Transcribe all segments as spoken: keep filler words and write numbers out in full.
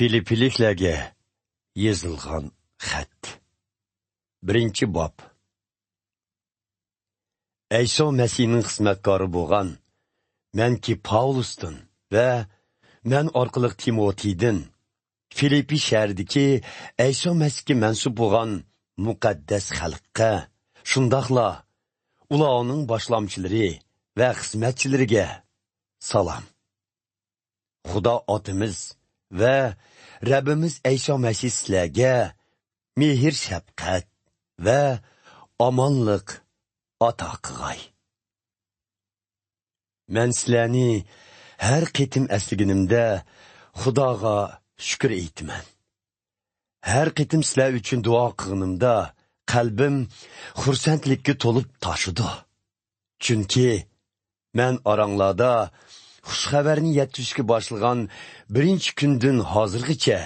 فىلىپپىلىكلەرگە يېزىلغان خەت. بىرىنچى باب. ئەيسا مەسىھنىڭ خىزمەتكارى بولغان مەنكى پاۋلۇستىن ۋە مەن ئارقىلىق تىموتېيدىن، فىلىپپى شەھىرىدىكى ئەيسا مەسىھكە مەنسۇپ بولغان مۇقەددەس خەلققە، شۇنداقلا ئۇلارنىڭ باشلامچىلىرى ۋە خىزمەتچىلىرىگە سالام. خۇدا ئاتىمىز ۋە رەببىمىز ئەيسا مەسىھ سىلەرگە مېھىر-شەپقەت ۋە ئامانلىق ئاتا قىلغاي. مەن سىلەرنى ھەر قېتىم ئەسلىگىنىمدە خۇداغا شۈكۈر ئېيتىمەن. ھەر قېتىم سىلەر ئۈچۈن دۇئا قىلغىنىمدا قەلبىم خۇرسەنلىككە تولۇپ تاشىدۇ. چۈنكى مەن ئاراڭلاردا خۇش خەۋەرنى يەتكۈزۈشكە باشلىغان بىرىنچى كۈندىن ھازىرغىچە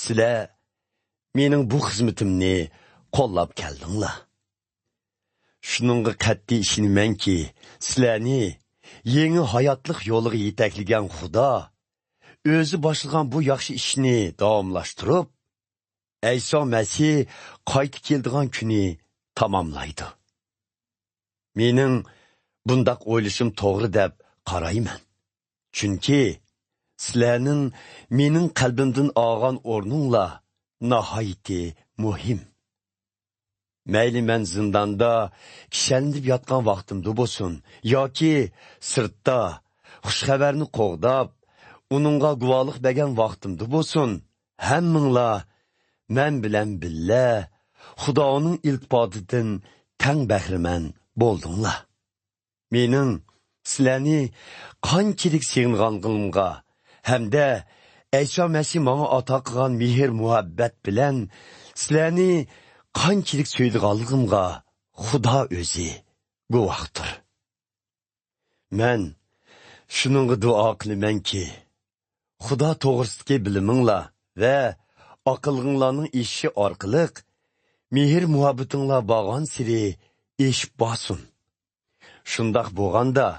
سىلەر مېنىڭ بۇ خىزمىتىمنى قوللاپ كەلدىڭلار. شۇنىڭغا قەتئىي ئىشىنىمەنكى، سىلەرنى يېڭى ھاياتلىق يولىغا يېتەكلىگەن خۇدا ئۆزى باشلىغان بۇ ياخشى ئىشنى داۋاملاشتۇرۇپ، ئەيسا مەسىھ قايتا كېلىدىغان كۈنى تاماملايدۇ. مېنىڭ بۇنداق ئويلىشىم توغرا دەپ قارايمەن. چۈنكى سىلەرنىڭ مېنىڭ قەلبىمدىن ئالغان ئورنۇڭلار ناھايىتى مۇھىم. مەيلى مەن زىنداندا كىشەنلىنىپ ياتقان ۋاقتىمدا بولسۇن ياكى سىرتتا خۇش خەۋەرنى قوغداپ، ئۇنىڭغا گۇۋاھلىق بەرگەن ۋاقتىمدا بولسۇن، ھەممىڭلار مەن بىلەن بىللە خۇدانىڭ ئىلتىپاتىدىن تەڭ بەھرىمەن بولدۇڭلار. مېنىڭ سىلەرنى قانچىلىك سېغىنغانلىقىمغا ھەمدە ئەيسا مەسىھ ماڭا ئاتا قىلغان مېھىر-مۇھەببەت بىلەن سىلەرنى قانچىلىك سۆيىدىغانلىقىمغا خۇدا ئۆزى گۇۋاھتۇر. مەن شۇنىڭغا دۇئا قىلىمەنكى، خۇدا توغرىسىدىكى بىلىمىڭلار ۋە ئاقىللىقىڭلارنىڭ ئېشىشى ئارقىلىق مېھىر-مۇھەببىتىڭلار بارغانسېرى ئېشىپ بارسۇن. شۇنداق بولغاندا،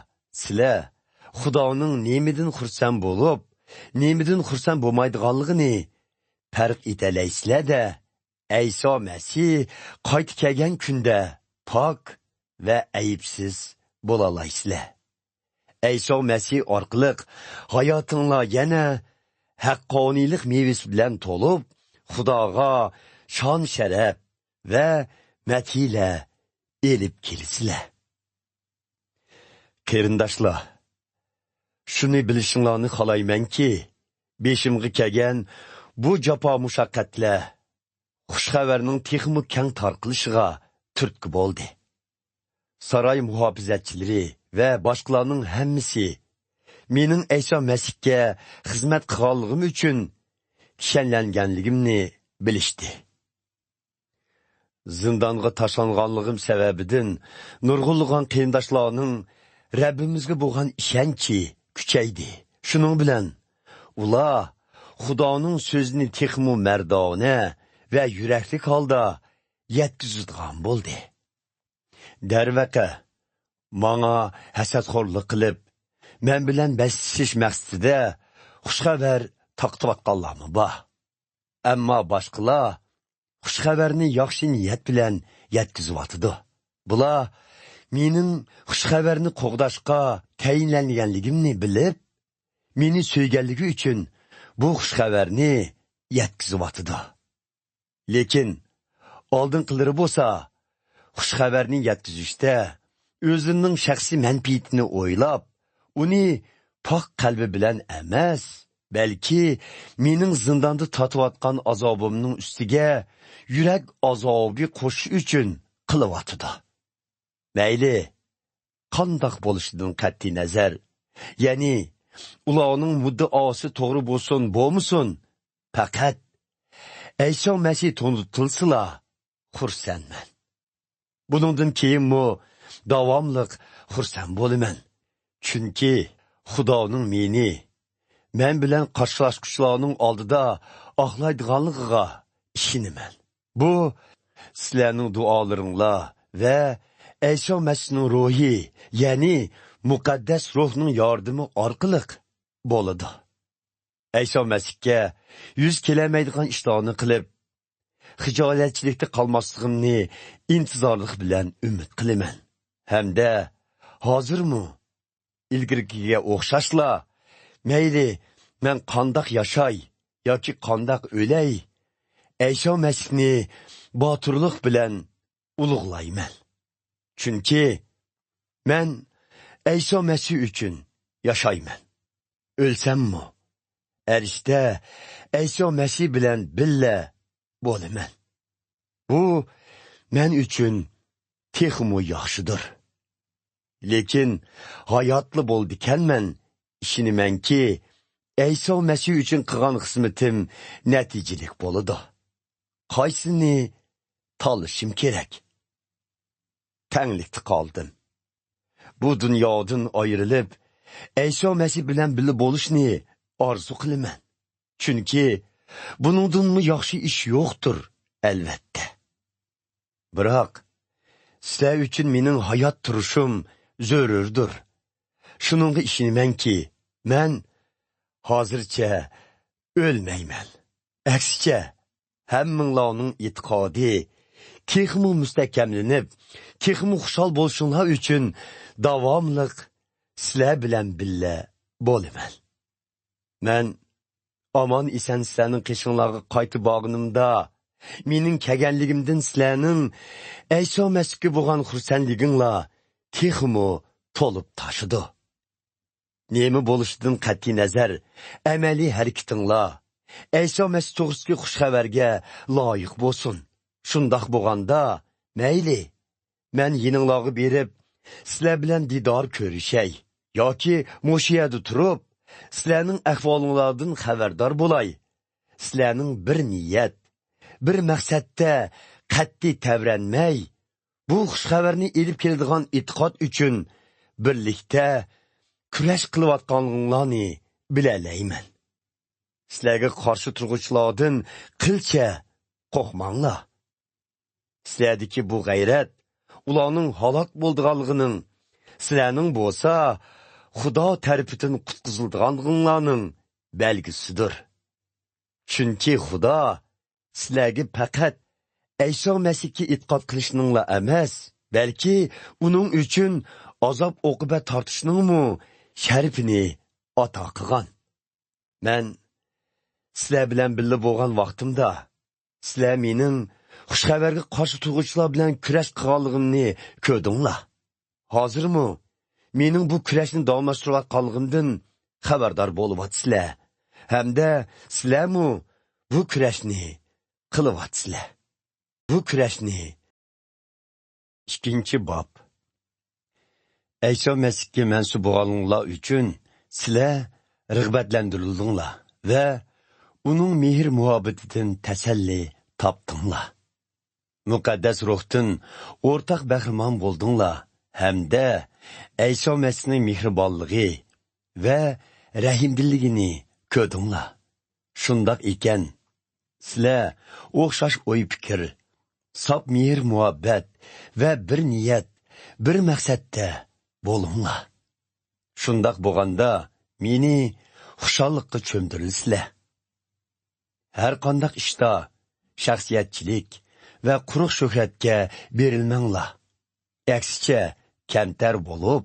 سىلەر خۇدانىڭ نېمىدىن خۇرسەن بولۇپ، نېمىدىن خۇرسەن بولمايدىغانلىقىنى پەرق ئېتەلەيسىلەر-دە، ئەيسا مەسىھ قايتا كەلگەن كۈندە پاك ۋە ئەيىبسىز بولالايسىلەر. ئەيسا مەسىھ ئارقىلىق ھاياتىڭلار يەنە ھەققانىيلىق مېۋىسى بىلەن تولۇپ، خۇداغا شان-شەرەپ ۋە مەدھىيەلەر ئېلىپ كېلىسىلەر. قېرىنداشلار، شۇنى بىلىشىڭلارنى خالايمەنكى، بېشىمغا كەلگەن بۇ جاپا-مۇشەققەتلەر خۇش خەۋەرنىڭ تېخىمۇ كەڭ تارقىلىشىغا تۈرتكە بولدى. ساراي مۇھاپىزەتچىلىرى ۋە باشقىلارنىڭ ھەممىسى مېنىڭ ئەيسا مەسىھكە خىزمەت قىلغانلىقىم ئۈچۈن كىشەنلەنگەنلىكىمنى بىلىشتى. زىندانغا تاشلانغانلىقىم سەۋەبىدىن نۇرغۇنلىغان قېرىنداشلارنىڭ رەببىمىزگە بولغان ئىشەنچى كۈچەيدى. شۇنىڭ بىلەن ئۇلار خۇدانىڭ سۆزىنى تېخىمۇ مەردانە ۋە يۈرەكلىك ھالدا يەتكۈزىدىغان بولدى. دەرۋەقە، ماڭا ھەسەتخورلۇق قىلىپ، مەن بىلەن بەسلىشىش مەقسىتىدە خۇش خەۋەر تارقىتىۋاتقانلارمۇ بار. ئەمما باشقىلار خۇش خەۋەرنى ياخشى نىيەت بىلەن يەتكۈزۈۋاتىدۇ. بۇلار مېنىڭ خۇش خەۋەرنى قوغداشقا تەيىنلەنگەنلىكىمنى بىلىپ، مېنى سۆيگەنلىكى ئۈچۈن بۇ خۇش خەۋەرنى يەتكۈزۈۋاتىدۇ. لېكىن ئالدىنقىلىرى بولسا خۇش خەۋەرنى يەتكۈزۈشتە ئۆزىنىڭ شەخسىي مەنپەئىتىنى ئويلاپ، ئۇنى پاك قەلبى بىلەن ئەمەس، بەلكى مېنىڭ زىنداندا تارتىۋاتقان ئازابىمنىڭ ئۈستىگە يۈرەك ئازابى قوشۇش ئۈچۈن قىلىۋاتىدۇ. مەيلى قانداق بولۇشىدىن قەتئىينەزەر، يەنى ئۇلارنىڭ مۇددىئاسى توغرا بولسۇن بولمىسۇن، پەقەت ئەيسا مەسىھ تونۇتۇلسىلا خۇرسەنمەن. بۇنىڭدىن كېيىنمۇ داۋاملىق خۇرسەن بولىمەن. چۈنكى خۇدانىڭ مېنى مەن بىلەن قارشىلاشقۇچىلارنىڭ ئالدىدا ئاقلايدىغانلىقىغا ئىشىنىمەن. بۇ سىلەرنىڭ دۇئالىرىڭلار ۋە ئەيسا مەسىھنىڭ روھى، يەنى مۇقەددەس روھنىڭ ياردىمى ئارقىلىق بولىدۇ. ئەيسا مەسىھكە يۈز كېلەلمەيدىغان ئىشلارنى قىلىپ، خىجالەتچىلىكتە قالماسلىقىمنى ئىنتىزارلىق بىلەن ئۈمىد قىلىمەن. ھەمدە ھازىرمۇ ئىلگىرىكىگە ئوخشاشلا، مەيلى مەن قانداق ياشاي ياكى قانداق ئۆلەي، ئەيسا مەسىھنى باتۇرلۇق بىلەن ئۇلۇغلايمەن. چۈنكى مەن ئەيسا مەسىھ ئۈچۈن ياشايمەن. ئۆلسەممۇ، ئەرشتە ئەيسا مەسىھ بىلەن بىللە بولىمەن. بۇ مەن ئۈچۈن تېخىمۇ ياخشىدۇر. لېكىن ھاياتلا بولىدىكەنمەن، ئىشىنىمەنكى، ئەيسا مەسىھ ئۈچۈن قىلغان خىزمىتىم نەتىجىلىك بولىدۇ. قايسىنى تاللىشىم كېرەك؟ تەڭلىكتە قالدىم. بۇ دۇنيادىن ئايرىلىپ، ئەيسا مەسىھ بىلەن بىللە بولۇشنى ئارزۇ قىلىمەن. چۈنكى بۇنىڭدىنمۇ ياخشى ئىش يوقتۇر، ئەلۋەتتە. بىراق، سىلەر ئۈچۈن مېنىڭ ھايات تۇرۇشۇم زۆرۈردۇر. شۇنىڭغا ئىشىنىمەنكى، مەن ھازىرچە ئۆلمەيمەن. ئەكسىچە، ھەممىڭلارنىڭ ئېتىقادى تېخىمۇ مۇستەھكەملىنىپ، تېخىمۇ خۇشال بولۇشۇڭلار ئۈچۈن داۋاملىق سىلەر بىلەن بىللە بولىمەن. مەن ئامان-ئېسەن سىلەرنىڭ قېشىڭلارغا قايتىپ بارغىنىمدا، مېنىڭ كەلگەنلىكىمدىن سىلەرنىڭ ئەيسا مەسىھكە بولغان خۇرسەنلىكىڭلار تېخىمۇ تولۇپ تاشىدۇ. نېمە بولۇشىدىن قەتئىينەزەر، ئەمەلىي ھەرىكىتىڭلار ئەيسا مەسىھ توغرىسىدىكى خۇش خەۋەرگە لايىق بولسۇن. شۇنداق بولغاندا، مەيلى، مەن يېنىڭلارغا بېرىپ، سىلەر بىلەن دىدار كۆرۈشەي ياكى مۇشۇ يەردە تۇرۇپ، سىلەرنىڭ ئەھۋالىڭلاردىن خەۋەردار بولاي. سىلەرنىڭ بىر نىيەت، بىر مەقسەتتە قەتئىي تەۋرەنمەي، بۇ خۇش خەۋەرنى ئېلىپ كېلىدىغان ئېتىقاد ئۈچۈن بىرلىكتە كۈرەش قىلىۋاتقانلىقىڭلارنى بىلەلەيمەن. سىلەرگە قارشى تۇرغۇچىلاردىن قىلچە قورقماڭلار. سىلەردىكى بۇ غەيرەت ئۇلارنىڭ ھالاك بولىدىغانلىقىنىڭ، سىلەرنىڭ بولسا خۇدا تەرىپىدىن قۇتقۇزۇلىدىغانلىقىڭلارنىڭ بەلگىسىدۇر. چۈنكى خۇدا سىلەرگە پەقەت ئەيسا مەسىھكە ئېتىقاد قىلىشنىڭلا ئەمەس، بەلكى ئۇنىڭ ئۈچۈن ئازاب-ئوقۇبەت تارتىشنىڭمۇ شەرىپىنى ئاتا قىلغان. مەن سىلەر بىلەن بىللە بولغان ۋاقتىمدا، سىلەر مېنىڭ خۇش خەۋەرگە قارشى تۇرغۇچىلار بىلەن كۈرەش قىلغانلىقىمنى كۆردۈڭلار. ھازىرمۇ مېنىڭ بۇ كۈرەشنى داۋاملاشتۇرۇۋاتقانلىقىمدىن خەۋەردار بولۇۋاتىسىلەر ھەمدە سىلەرمۇ بۇ كۈرەشنى قىلىۋاتىسىلەر. بۇ كۈرەشنى. ئىككىنچى باب. ئەيسا مەسىھكە مەنسۇپ بولغانلار ئۈچۈن سىلەر رىغبەتلەندۈرۈلدۈڭلار ۋە ئۇنىڭ مېھىر-مۇھەببىتىدىن تەسەللى تاپتىڭلار. مۇقەددەس روھتىن ئورتاق بەھرىمەن بولدۇڭلار ھەمدە ئەيسا مەسىھنىڭ مېھرىبانلىقى ۋە رەھىمدىللىكىنى كۆردۈڭلار. شۇنداق ئىكەن، سىلەر ئوخشاش ئوي-پىكىر، ساپ مېھىر-مۇھەببەت ۋە بىر نىيەت، بىر مەقسەتتە بولۇڭلار. شۇنداق بولغاندا مېنى خۇشاللىققا چۆمدۈرىسىلەر. ھەر قانداق ئىشتا شەخسىيەتچىلىك ۋە قۇرۇق شۆھرەتكە بېرىلمەڭلار. ئەكسىچە، كەمتەر بولۇپ،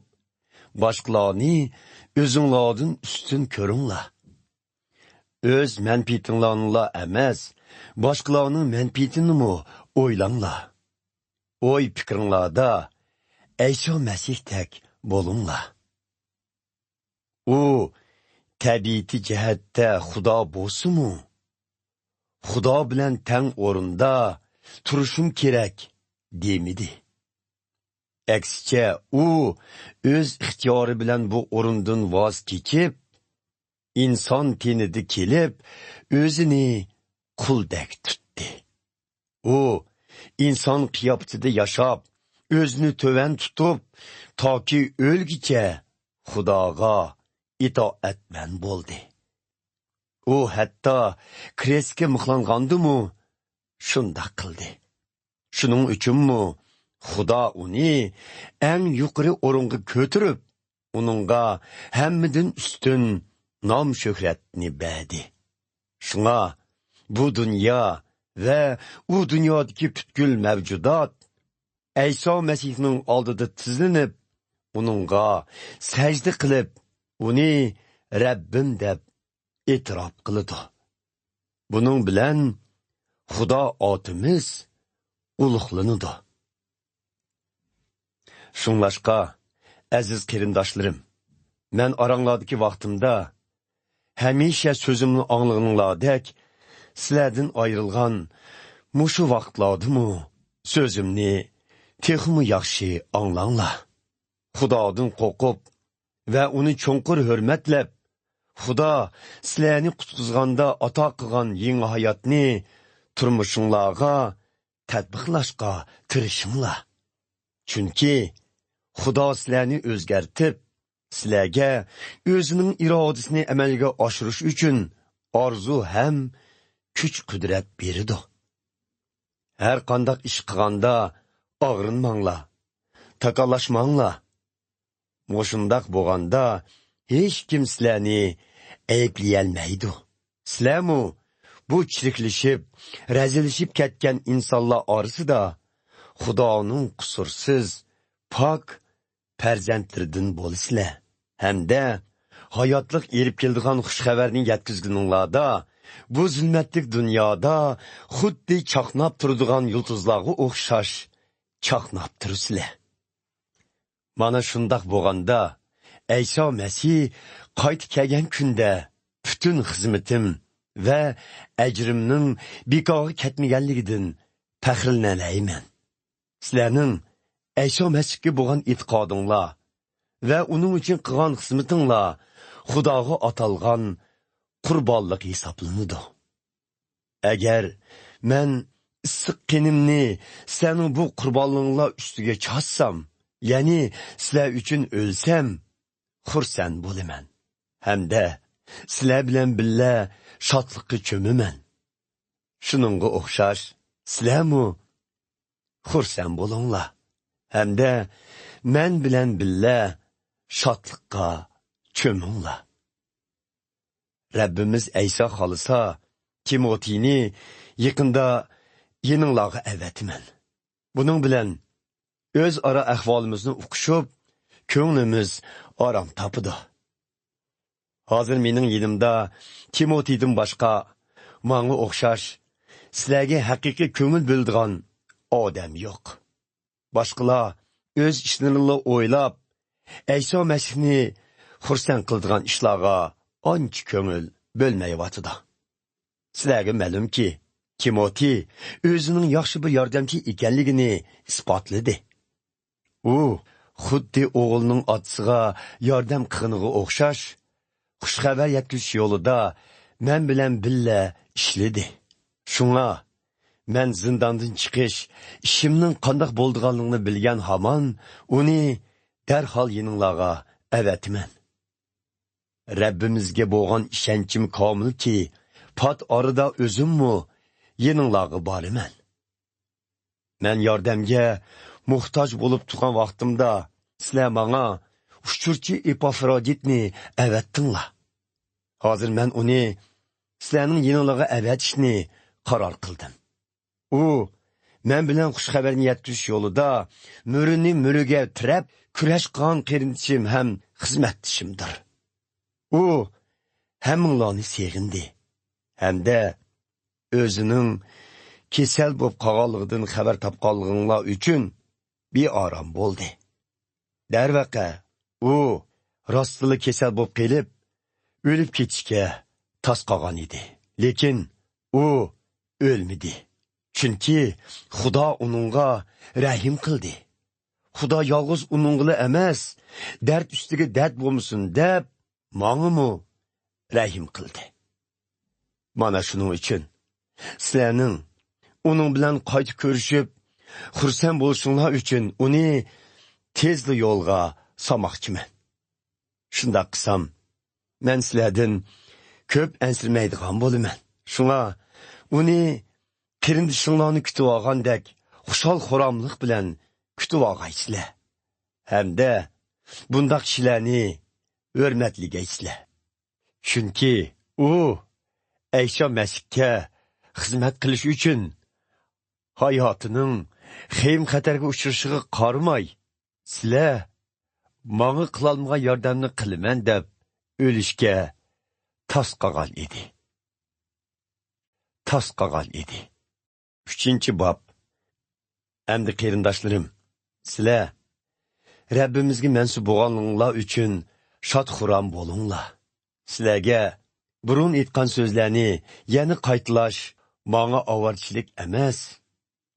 باشقىلارنى ئۆزۈڭلاردىن ئۈستۈن كۆرۈڭلار. ئۆز مەنپىئىتىڭلارنىلا ئەمەس، باشقىلارنىڭ مەنپىئىتىنىمۇ ئويلاڭلار. ئوي-پىكرىڭلاردا ئەيسا مەسىھتەك بولۇڭلار. ئۇ تەبىئىتى جەھەتتە خۇدا بولسىمۇ، خۇدا بىلەن تەڭ ئورۇندا تۇرۇشۇم كېرەك دېمىدى. ئەكسىچە، ئۇ ئۆز ئىختىيارى بىلەن بۇ ئورۇندىن ۋاز كېچىپ، ئىنسان تېنىدە كېلىپ، ئۆزىنى قۇلدەك تۇتتى. ئۇ ئىنسان قىياپىتىدە ياشاپ، ئۆزىنى تۆۋەن تۇتۇپ، تاكى ئۆلگۈچە خۇداغا ئىتائەتمەن بولدى. ئۇ ھەتتا كرېستكە مىخلانغاندىمۇ شۇنداق قىلدى. شۇنىڭ ئۈچۈنمۇ خۇدا ئۇنى ئەڭ يۇقىرى ئورۇنغا كۆتۈرۈپ، ئۇنىڭغا ھەممىدىن ئۈستۈن نام-شۆھرەتنى بەردى. شۇڭا بۇ دۇنيا ۋە ئۇ دۇنيادىكى پۈتكۈل مەۋجۇدات ئەيسا مەسىھنىڭ ئالدىدا تىزلىنىپ، ئۇنىڭغا سەجدە قىلىپ، ئۇنى رەببىم دەپ ئېتىراپ قىلىدۇ. بۇنىڭ بىلەن خۇدا ئاتىمىز ئۇلۇغلىنىدۇ. شۇڭلاشقا، ئەزىز قېرىنداشلىرىم، مەن ئاراڭلاردىكى ۋاقتىمدا ھەمىشە سۆزۈمنى ئاڭلىغىنىڭلاردەك، سىلەردىن ئايرىلغان مۇشۇ ۋاقىتلاردىمۇ سۆزۈمنى تېخىمۇ ياخشى ئاڭلاڭلار. خۇدادىن قورقۇپ ۋە ئۇنى چوڭقۇر ھۆرمەتلەپ، خۇدا سىلەرنى قۇتقۇزغاندا ئاتا قىلغان يېڭى ھاياتنى تۇرمۇشۇڭلارغا تەتبىقلاشقا تىرىشىڭلار. چۈنكى خۇدا سىلەرنى ئۆزگەرتىپ، سىلەرگە ئۆزىنىڭ ئىرادىسىنى ئەمەلگە ئاشۇرۇش ئۈچۈن ئارزۇ ھەم كۈچ-قۇدرەت بېرىدۇ. ھەر قانداق ئىش قىلغاندا ئاغرىنماڭلار، تاكاللاشماڭلار. مۇشۇنداق بولغاندا، ھېچكىم سىلەرنى ئەيىبلىيەلمەيدۇ. سىلەرمۇ بۇ چىرىكلىشىپ، رەزىللىشىپ كەتكەن ئىنسانلار ئارىسىدا خۇدانىڭ قۇسۇرسىز، پاك پەرزەنتلىرىدىن بولىسىلەر. ھەمدە ھاياتلىق ئېلىپ كېلىدىغان خۇش خەۋەرنى يەتكۈزگىنىڭلاردا، بۇ زۇلمەتلىك دۇنيادا خۇددى چاقناپ تۇرىدىغان يۇلتۇزلارغا ئوخشاش چاقناپ تۇرىسىلەر. مانا شۇنداق بولغاندا، ئەيسا مەسىھ قايتا كەلگەن كۈندە پۈتۈن خىزمىتىم ۋە ئەجرىمنىڭ بىكارغا كەتمىگەنلىكىدىن پەخىرلىنەلەيمەن. سىلەرنىڭ ئەيسا مەسىھكە بولغان ئېتىقادىڭلار ۋە ئۇنىڭ ئۈچۈن قىلغان خىزمىتىڭلار خۇداغا ئاتالغان قۇربانلىق ھېسابلىنىدۇ. ئەگەر مەن ئىسسىق قېنىمنى سىلەرنىڭ بۇ قۇربانلىقىڭلار ئۈستىگە چاچسام، يەنى سىلەر ئۈچۈن ئۆلسەم، خۇرسەن بولىمەن ھەمدە سىلەر بىلەن بىللە شادلىققا چۆمىمەن. شۇنىڭغا ئوخشاش سىلەرمۇ خۇرسەن بولۇڭلار ھەمدە مەن بىلەن بىللە شادلىققا چۆمۈڭلار. رەببىمىز ئەيسا خالىسا، تىموتېينى يېقىندا يېنىڭلارغا ئەۋەتىمەن. بۇنىڭ بىلەن ئۆزئارا ئەھۋالىمىزنى ئۇقۇشۇپ، كۆڭلىمىز ئارام تاپىدۇ. ھازىر مېنىڭ يېنىمدا تىموتېيدىن باشقا ماڭا ئوخشاش سىلەرگە ھەقىقىي كۆڭۈل بۆلىدىغان ئادەم يوق. باشقىلار ئۆز ئىشلىرىنىلا ئويلاپ، ئەيسا مەسىھنى خۇرسەن قىلىدىغان ئىشلارغا ئانچە كۆڭۈل بۆلمەيۋاتىدۇ. سىلەرگە مەلۇمكى، تىموتېي ئۆزىنىڭ ياخشى بىر ياردەمچى ئىكەنلىكىنى ئىسپاتلىدى. ئۇ خۇددى ئوغلىنىڭ ئاتىسىغا ياردەم قىلغىنىغا ئوخشاش، خۇش خەۋەر يەتكۈزۈش يولىدا مەن بىلەن بىللە ئىشلىدى. شۇڭا مەن زىنداندىن چىقىش ئىشىمنىڭ قانداق بولىدىغانلىقىنى بىلگەن ھامان ئۇنى دەرھال يېنىڭلارغا ئەۋەتىمەن. رەببىمىزگە بولغان ئىشەنچىم كامىلكى، پات ئارىدا ئۆزۈممۇ يېنىڭلارغا بارىمەن. مەن ياردەمگە موھتاج بولۇپ تۇرغان ۋاقتىمدا، سىلەر ماڭا ئۇچۇرچى ئېپافرودىتنى ئەۋەتتىڭلار. ھازىر مەن ئۇنى سىلەرنىڭ يېنىڭلارغا ئەۋەتىشنى قارار قىلدىم. ئۇ مەن بىلەن خۇش خەۋەرنى يەتكۈزۈش يولىدا مۈرىنى مۈرىگە تىرەپ كۈرەش قىلغان قېرىندىشىم ھەم خىزمەتدىشىمدۇر. ئۇ ھەممىڭلارنى سېغىندى ھەمدە ئۆزىنىڭ كېسەل بولۇپ قالغانلىقىدىن خەۋەر تاپقانلىقىڭلار ئۈچۈن بىئارام بولدى. دەرۋەقە، ئۇ راستلا كېسەل بولۇپ قېلىپ، ئۆلۈپ كېتىشكە تاس قالغان ئىدى. لېكىن ئۇ ئۆلمىدى. چۈنكى خۇدا ئۇنىڭغا رەھىم قىلدى. خۇدا يالغۇز ئۇنىڭغىلا ئەمەس، دەرد ئۈستىگە دەرد بولمىسۇن دەپ، ماڭىمۇ رەھىم قىلدى. مانا شۇنىڭ ئۈچۈن سىلەرنىڭ ئۇنىڭ بىلەن قايتا كۆرۈشۈپ، خۇرسەن بولۇشۇڭلار ئۈچۈن ئۇنى تېزلا يولغا سالماقچىمەن. شۇنداق قىلسام، مەن سىلەردىن كۆپ ئەنسىرىمەيدىغان بولىمەن. شۇڭا ئۇنى قېرىندىشىڭلارنى كۈتۈۋالغاندەك خۇشال-خۇراملىق بىلەن كۈتۈۋالغايسىلەر. ھەمدە بۇنداق كىشىلەرنى ھۆرمەتلىگەيسىلەر. چۈنكى ئۇ ئەيسا مەسىھكە خىزمەت قىلىش ئۈچۈن ھاياتىنىڭ خېيىم-خەتەرگە ئۇچرىشىغا قارىماي، سىلەر ماڭا قىلالمىغان ياردەمنى قىلىمەن دەپ ئۆلۈشكە تاس قالغان ئىدى. تاس قالغان ئىدى. ئۈچىنچى باب. ئەمدى قېرىنداشلىرىم، سىلەر رەببىمىزگە مەنسۇپ بولغانلىقىڭلار ئۈچۈن شاد-خۇرام بولۇڭلار. سىلەرگە بۇرۇن ئېيتقان سۆزلەرنى يەنە قايتىلاش ماڭا ئاۋارىچىلىك ئەمەس.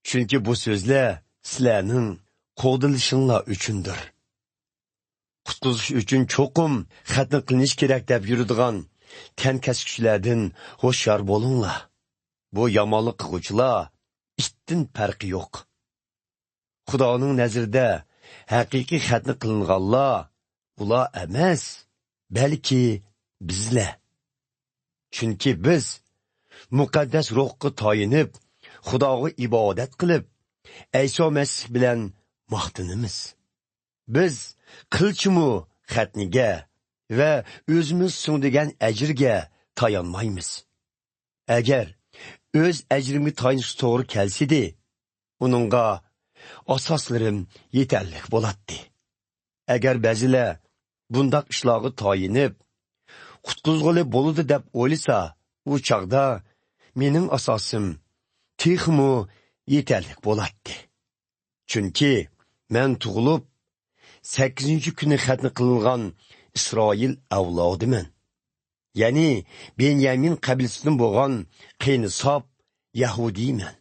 چۈنكى بۇ سۆزلەر سىلەرنىڭ قوغدىلىشىڭلار ئۈچۈندۇر. قۇتقۇزۇش ئۈچۈن چوقۇم خەتنە قىلىنىش كېرەك دەپ يۈرىدىغان تەنكەسكۈچىلەردىن ھوشيار بولۇڭلار. بۇ يامانلىق قىلغۇچىلار ئىتتىن پەرقى يوق. خۇدانىڭ نەزىرىدە ھەقىقىي خەتنە قىلىنغانلار ئۇلار ئەمەس، بەلكى بىزلەر. چۈنكى بىز مۇقەددەس روھقا تايىنىپ، خۇداغا ئىبادەت قىلىپ، ئەيسا مەسىھ بىلەن ماختىنىمىز. بىز قىلچىمۇ خەتنىگە ۋە ئۆزىمىز سىڭدۈرگەن ئەجىرگە تايانمايمىز. ئەگەر ئۆز ئەجرىمگە تايىنىشقا توغرا كەلسىدى، ئۇنىڭغا ئاساسلىرىم يېتەرلىك بولاتتى. ئەگەر بەزىلەر بۇنداق ئىشلارغا تايىنىپ، قۇتقۇزغىلى بولىدۇ دەپ ئويلىسا، ئۇ چاغدا مېنىڭ ئاساسىم تېخىمۇ يېتەرلىك بولاتتى. چۈنكى مەن تۇغۇلۇپ، سەككىزىنچى كۈنى خەتنە قىلىنغان ئىسرائىل ئەۋلادىمەن. يەنى بېنيامىن قەبىلىسىدىن بولغان قېنى ساپ يەھۇدىيمەن.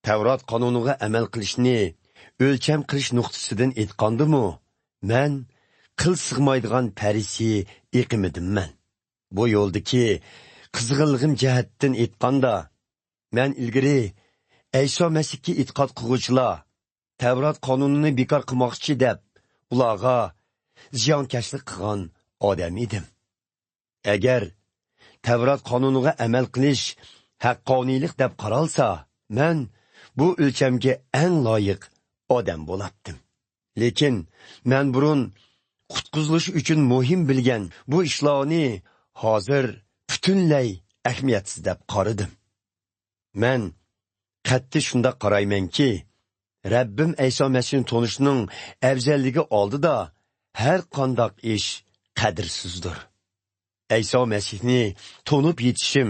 تەۋرات قانۇنىغا ئەمەل قىلىشنى ئۆلچەم قىلىش نۇقتىسىدىن ئېيتقاندىمۇ، مەن قىل سىغمايدىغان پەرىسىي ئېقىمىدىنمەن. بۇ يولدىكى قىزغىنلىقىم جەھەتتىن ئېيتقاندا، مەن ئىلگىرى ئەيسا مەسىھكە ئېتىقاد قىلغۇچىلار تەۋرات قانۇنىنى بىكار قىلماقچى دەپ، ئۇلارغا زىيانكەشلىك قىلغان ئادەم ئىدىم. ئەگەر تەۋرات قانۇنىغا ئەمەل قىلىش ھەققانىيلىق دەپ قارالسا، مەن بۇ ئۆلچەمگە ئەڭ لايىق ئادەم بولاتتىم. لېكىن مەن بۇرۇن قۇتقۇزۇلۇش ئۈچۈن مۇھىم بىلگەن بۇ ئىشلارنى ھازىر پۈتۈنلەي ئەھمىيەتسىز دەپ قارىدىم. مەن قەتئىي شۇنداق قارايمەنكى، رەببىم ئەيسا مەسىھنى تونۇشنىڭ ئەۋزەللىكى ئالدىدا ھەر قانداق ئىش قەدىرسىزدۇر. ئەيسا مەسىھنى تونۇپ يېتىشىم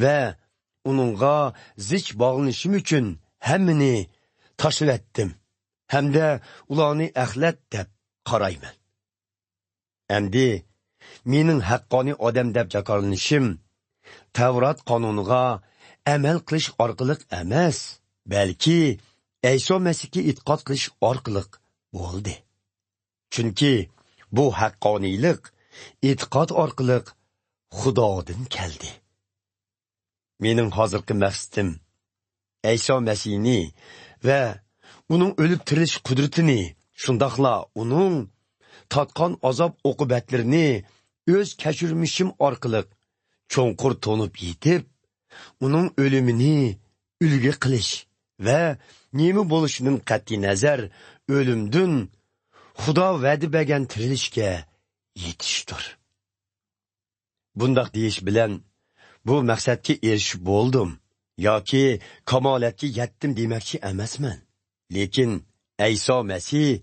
ۋە ئۇنىڭغا زىچ باغلىنىشىم ئۈچۈن ھەممىنى تاشلىۋەتتىم ھەمدە ئۇلارنى ئەخلەت دەپ قارايمەن. ئەمدى مېنىڭ ھەققانىي ئادەم دەپ جاكارلىنىشىم تەۋرات قانۇنىغا ئەمەل قىلىش ئارقىلىق ئەمەس، بەلكى ئەيسا مەسىھكە ئېتىقاد قىلىش ئارقىلىق بولدى. چۈنكى بۇ ھەققانىيلىق ئېتىقاد ئارقىلىق خۇدادىن كەلدى. مېنىڭ ھازىرقى مەقسىتىم ئەيسا مەسىھنى ۋە ئۇنىڭ ئۆلۈپ تىرىلىش قۇدرىتىنى، شۇنداقلا ئۇنىڭ تارتقان ئازاب ئوقۇبەتلىرىنى ئۆز كەچۈرمىشىم ئارقىلىق چوڭقۇر تونۇپ يېتىپ، ئۇنىڭ ئۆلۈمىنى ئۈلگە قىلىش ۋە نېمە بولۇشىدىن قەتئىينەزەر ئۆلۈمدىن خۇدا ۋەدە بەرگەن تىرىلىشكە يېتىشتۇر. بۇنداق دېيىش بىلەن بۇ مەقسەتكە ئېرىشىپ بولدۇم ياكى كامالەتكە يەتتىم دېمەكچى ئەمەسمەن. لېكىن ئەيسا مەسىھ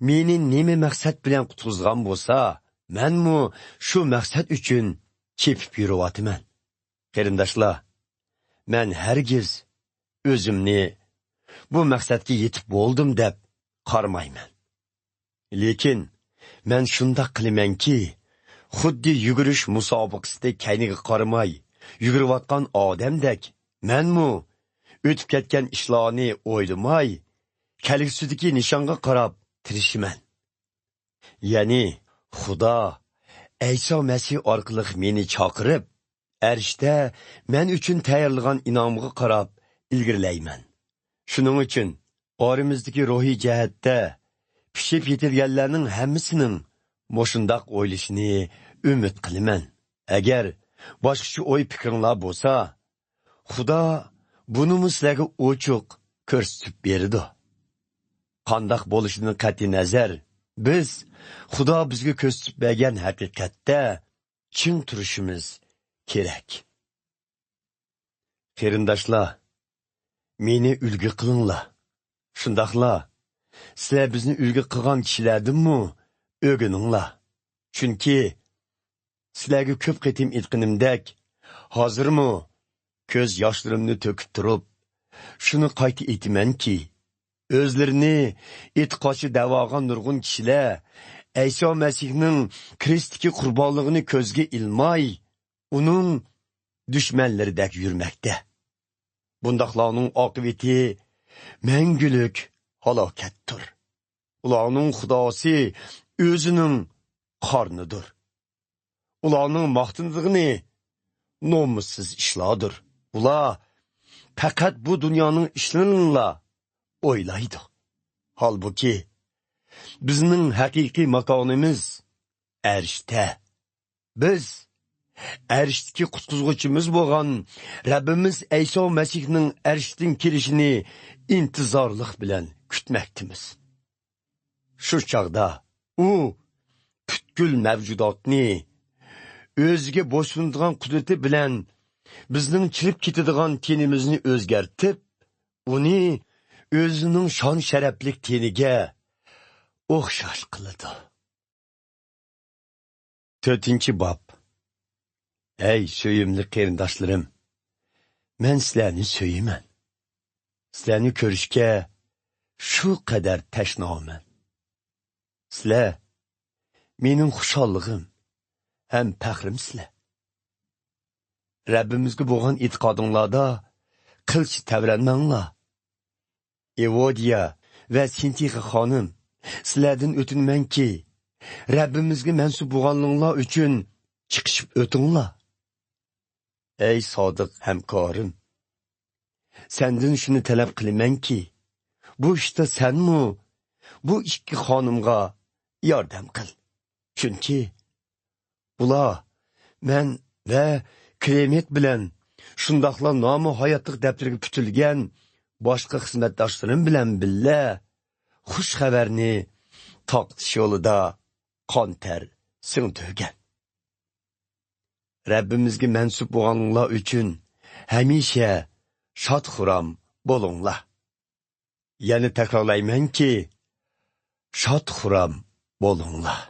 مېنى نېمە مەقسەت بىلەن قۇتقۇزغان بولسا، مەنمۇ شۇ مەقسەت ئۈچۈن چېپىپ يۈرۈۋاتىمەن. قېرىنداشلار، مەن ھەرگىز ئۆزۈمنى بۇ مەقسەتكە يېتىپ بولدۇم دەپ قارىمايمەن. لېكىن مەن شۇنداق قىلىمەنكى، خۇددى يۈگۈرۈش مۇسابىقىسىدە كەينىگە قارىماي يۈگۈرۈۋاتقان ئادەمدەك، مەنمۇ ئۆتۈپ كەتكەن ئىشلارنى ئويلىماي، كەلگۈسىدىكى نىشانغا قاراپ تىرىشىمەن. يەنى خۇدا ئەيسا مەسىھ ئارقىلىق مېنى چاقىرىپ، ئەرشتە مەن ئۈچۈن تەييارلىغان ئىنئامغا قاراپ ئىلگىرىلەيمەن. شۇنىڭ ئۈچۈن ئارىمىزدىكى روھىي جەھەتتە پىشىپ يېتىلگەنلەرنىڭ ھەممىسىنىڭ مۇشۇنداق ئويلىشىنى ئۈمىد قىلىمەن. ئەگەر باشقىچە ئوي پىكرىڭلار بولسا، خۇدا بۇنىمۇ سىلەرگە ئوچۇق كۆرسىتىپ بېرىدۇ. قانداق بولۇشىدىن قەتئىينەزەر، بىز خۇدا بىزگە كۆرسىتىپ بەرگەن ھەقىقەتتە چىڭ تۇرۇشىمىز كېرەك. قېرىنداشلار، مېنى ئۈلگە قىلىڭلار. شۇنداقلا، سىلەر بىزنى ئۈلگە قىلغان كىشىلەردىنمۇ ئۆگىنىڭلار. چۈنكى سىلەرگە كۆپ قېتىم ئېيتقىنىمدەك، ھازىرمۇ كۆز ياشلىرىمنى تۆكۈپ تۇرۇپ، شۇنى قايتا ئېيتىمەنكى، ئۆزلىرىنى ئېتىقادچى دەۋالغان نۇرغۇن كىشىلەر ئەيسا مەسىھنىڭ كرېستتىكى قۇربانلىقىنى كۆزگە ئىلماي، ئۇنىڭ دۈشمەنلىرىدەك يۈرمەكتە. بۇنداقلارنىڭ ئاقىۋىتى مەڭگۈلۈك ھالاكەتتۇر. ئۇلارنىڭ خۇداسى ئۆزىنىڭ قارنىدۇر. ئۇلارنىڭ ماختىنىدىغىنى نومۇسسىز ئىشلاردۇر. ئۇلار پەقەت بۇ دۇنيانىڭ ئىشلىرىنىلا ئويلايدۇ. ھالبۇكى، بىزنىڭ ھەقىقىي ماكانىمىز ئەرشتە. بىز ئەرشتىكى قۇتقۇزغۇچىمىز بولغان رەببىمىز ئەيسا مەسىھنىڭ ئەرشتىن كېلىشىنى ئىنتىزارلىق بىلەن كۈتمەكتىمىز. شۇ چاغدا ئۇ پۈتكۈل مەۋجۇداتنى ئۆزىگە بويسۇنىدىغان قۇدرىتى بىلەن بىزنىڭ چىرىپ كېتىدىغان تېنىمىزنى ئۆزگەرتىپ، ئۇنى ئۆزىنىڭ شان-شەرەپلىك تېنىگە ئوخشاش قىلىدۇ. تۆتىنچى باب. ئەي سۆيۈملۈك قېرىنداشلىرىم، مەن سىلەرنى سۆيىمەن. سىلەرنى كۆرۈشكە شۇ قەدەر تەشنامەن. سىلەر مېنىڭ خۇشاللىقىم ھەم پەخرىمسىلەر. رەببىمىزگە بولغان ئېتىقادىڭلاردا قىلچە تەۋرەنمەڭلار. ئېۋودىيە ۋە سىنتىخە خانىم، سىلەردىن ئۆتۈنىمەنكى، رەببىمىزگە مەنسۇپ بولغانلىقىڭلار ئۈچۈن چىقىشىپ ئۆتۈڭلار. ئەي سادىق ھەمكارىم، سەندىن شۇنى تەلەپ قىلىمەنكى، بۇ ئىشتا سەنمۇ بۇ ئىككى خانىمغا ياردەم قىل. چۈنكى ئۇلار مەن ۋە كلېمېنت بىلەن، شۇنداقلا نامى ھاياتلىق دەپتىرىگە پۈتۈلگەن باشقا خىزمەتداشلىرىم بىلەن بىللە خۇش خەۋەرنى تارقىتىش يولىدا قان تەر سىڭدۈرگەن. رەببىمىزگە مەنسۇپ بولغانلار ئۈچۈن ھەمىشە شاد-خۇرام بولۇڭلار. يەنە تەكرارلايمەنكى، شاد-خۇرام بولۇڭلار.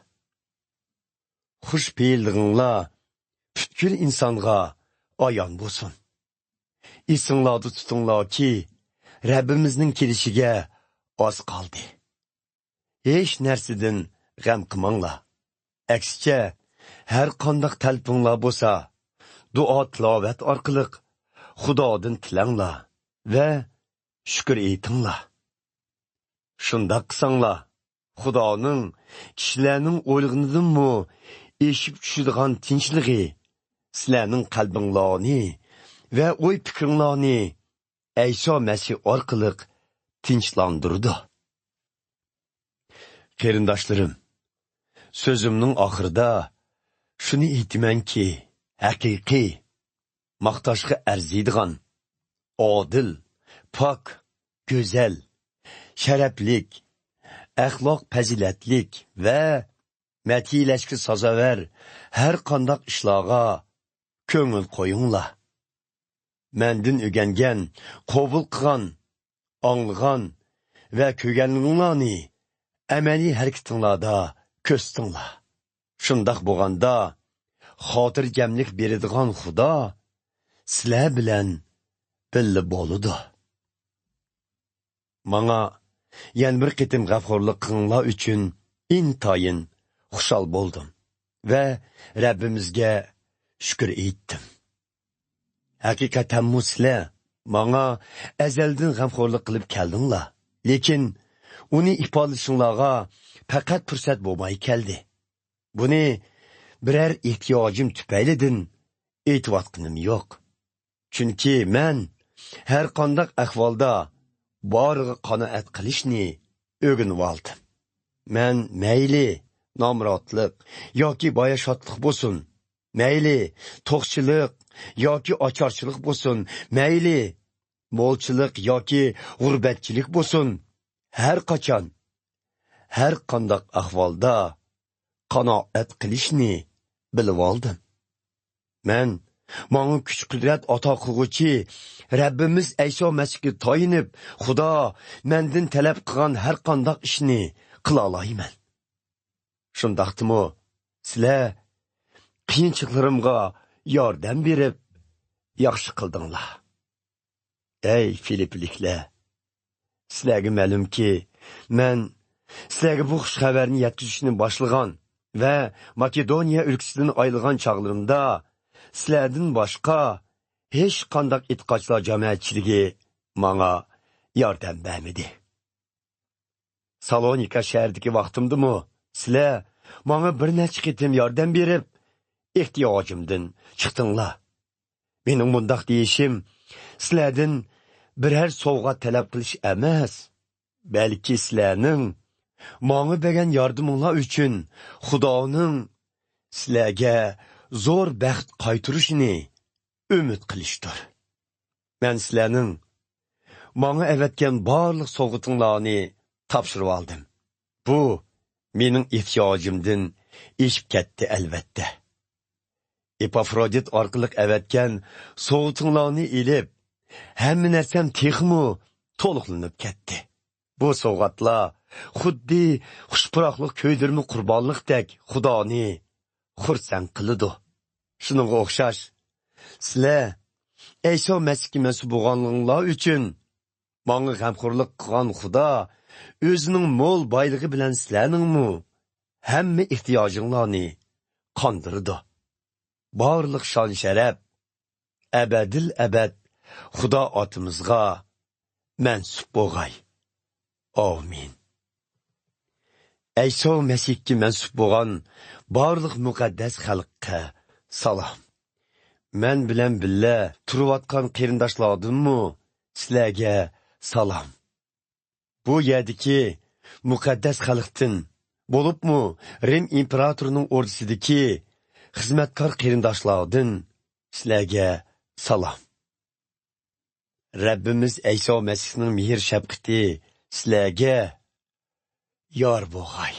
خۇش پېئىللىقىڭلار پۈتكۈل ئىنسانغا ئايان بولسۇن. ئېسىڭلاردا تۇتۇڭلاركى، رەببىمىزنىڭ كېلىشىگە ئاز قالدى. ھېچ نەرسىدىن غەم قىلماڭلار. ئەكسىچە، ھەر قانداق تەلىپىڭلار بولسا، دۇئا-تىلاۋەت ئارقىلىق خۇدادىن تىلەڭلار ۋە شۈكۈر ئېيتىڭلار. شۇنداق قىلساڭلار، خۇدانىڭ كىشىلەرنىڭ ئويلىغىنىدىنمۇ ئېشىپ چۈشىدىغان تىنچلىقى سىلەرنىڭ قەلبىڭلارنى ۋە ئوي-پىكرىڭلارنى ئەيسا مەسىھ ئارقىلىق تىنچلاندۇرىدۇ. قېرىنداشلىرىم، سۆزۈمنىڭ ئاخىرىدا شۇنى ئېيتىمەنكى، ھەقىقىي، ماختاشقا ئەرزىيدىغان، ئادىل، پاك، گۈزەل، شەرەپلىك، ئەخلاق پەزىلەتلىك ۋە مەدھىيلەشكە سازاۋەر ھەر قانداق ئىشلارغا كۆڭۈل قويۇڭلار. مەندىن ئۆگەنگەن، قوبۇل قىلغان، ئاڭلىغان ۋە كۆرگەنلىرىڭلارنى ئەمەلىي ھەرىكىتىڭلاردا كۆرسىتىڭلار. شۇنداق بولغاندا، خاتىرجەملىك بېرىدىغان خۇدا سىلەر بىلەن بىللە بولىدۇ. ماڭا يەنە بىر قېتىم غەمخورلۇق قىلغىنىڭلار ئۈچۈن ئىنتايىن خۇشال بولدۇم ۋە رەببىمىزگە شۈكۈر ئېيتتىم. ھەقىقەتەنمۇ سىلەر ماڭا ئەزەلدىن غەمخورلۇق قىلىپ كەلدىڭلار، لېكىن ئۇنى ئىپادىلىشىڭلارغا پەقەت پۇرسەت بولماي كەلدى. بۇنى بىرەر ئېھتىياجىم تۈپەيلىدىن ئېيتىۋاتقىنىم يوق. چۈنكى مەن ھەر قانداق ئەھۋالدا بارىغا قانائەت قىلىشنى ئۆگىنىۋالدىم. مەن مەيلى نامراتلىق ياكى باياشاتلىق بولسۇن، مەيلى توقچىلىق ياكى ئاچارچىلىق بولسۇن، مەيلى مولچىلىق ياكى غۇربەتچىلىك بولسۇن، ھەر قاچان، ھەر قانداق ئەھۋالدا قانائەت قىلىشنى بىلىۋالدىم. مەن ماڭا كۈچ-قۇدرەت ئاتا قىلغۇچى رەببىمىز ئەيسا مەسىھكە تايىنىپ، خۇدا مەندىن تەلەپ قىلغان ھەر قانداق ئىشنى قىلالايمەن. شۇنداقتىمۇ سىلەر قىيىنچىلىقلىرىمغا ياردەم بېرىپ، ياخشى قىلدىڭلار. ئەي فىلىپپىلىكلەر! سىلەرگە مەلۇمكى، مەن سىلەرگە بۇ خۇش خەۋەرنى يەتكۈزۈشنى باشلىغان ۋە ماكېدونىيە ئۆلكىسىدىن ئايرىلغان چاغلىرىمدا، سىلەردىن باشقا ھېچقانداق ئېتىقادچىلار جامائەتچىلىكى ماڭا ياردەم بەرمىدى. سالونىكا شەھىرىدىكى ۋاقتىمدىمۇ سىلەر ماڭا بىر نەچچە قېتىم ياردەم بېرىپ، ئېھتىياجىمدىن چىقتىڭلار. مېنىڭ مۇنداق دېيىشىم سىلەردىن بىرەر سوۋغات تەلەپ قىلىش ئەمەس، بەلكى سىلەرنىڭ ماڭا بەرگەن ياردىمىڭلار ئۈچۈن خۇدانىڭ سىلەرگە زور بەخت قايتۇرۇشىنى ئۈمىد قىلىشتۇر. مەن سىلەرنىڭ ماڭا ئەۋەتكەن بارلىق سوۋغىتىڭلارنى تاپشۇرۇۋالدىم. بۇ مېنىڭ ئېھتىياجىمدىن ئېشىپ كەتتى، ئەلۋەتتە. ئېپافرودىت ئارقىلىق ئەۋەتكەن سوۋغىتىڭلارنى ئېلىپ، ھەممە نەرسەم تېخىمۇ تولۇقلىنىپ كەتتى. بۇ سوۋغاتلار خۇددى خۇش پۇراقلىق كۆيدۈرمە قۇربانلىقتەك خۇدانى خۇرسەن قىلىدۇ. شۇنىڭغا ئوخشاش، سىلەر ئەيسا مەسىھكە مەنسۇپ بولغانلىقىڭلار ئۈچۈن ماڭا غەمخورلۇق قىلغان خۇدا ئۆزىنىڭ مول بايلىقى بىلەن سىلەرنىڭمۇ ھەممە ئېھتىياجىڭلارنى قاندۇرىدۇ. بارلىق شان-شەرەپ ئەبەدىل ئەبەد خۇدا ئاتىمىزغا مەنسۇپ بولغاي. ئامىن. ئەيسا مەسىھكە مەنسۇپ بولغان بارلىق مۇقەددەس خەلققە سالام. مەن بىلەن بىللە تۇرۇۋاتقان قېرىنداشلاردىنمۇ سىلەرگە سالام. بۇ يەردىكى مۇقەددەس خەلقتىن، بولۇپمۇ رىم ئىمپېراتورىنىڭ ئوردىسىدىكى خىزمەتكار قېرىنداشلاردىن سىلەرگە سالام. رەببىمىز ئەيسا مەسىھنىڭ مېھىر-شەپقىتى سىلەرگە يار بولغاي.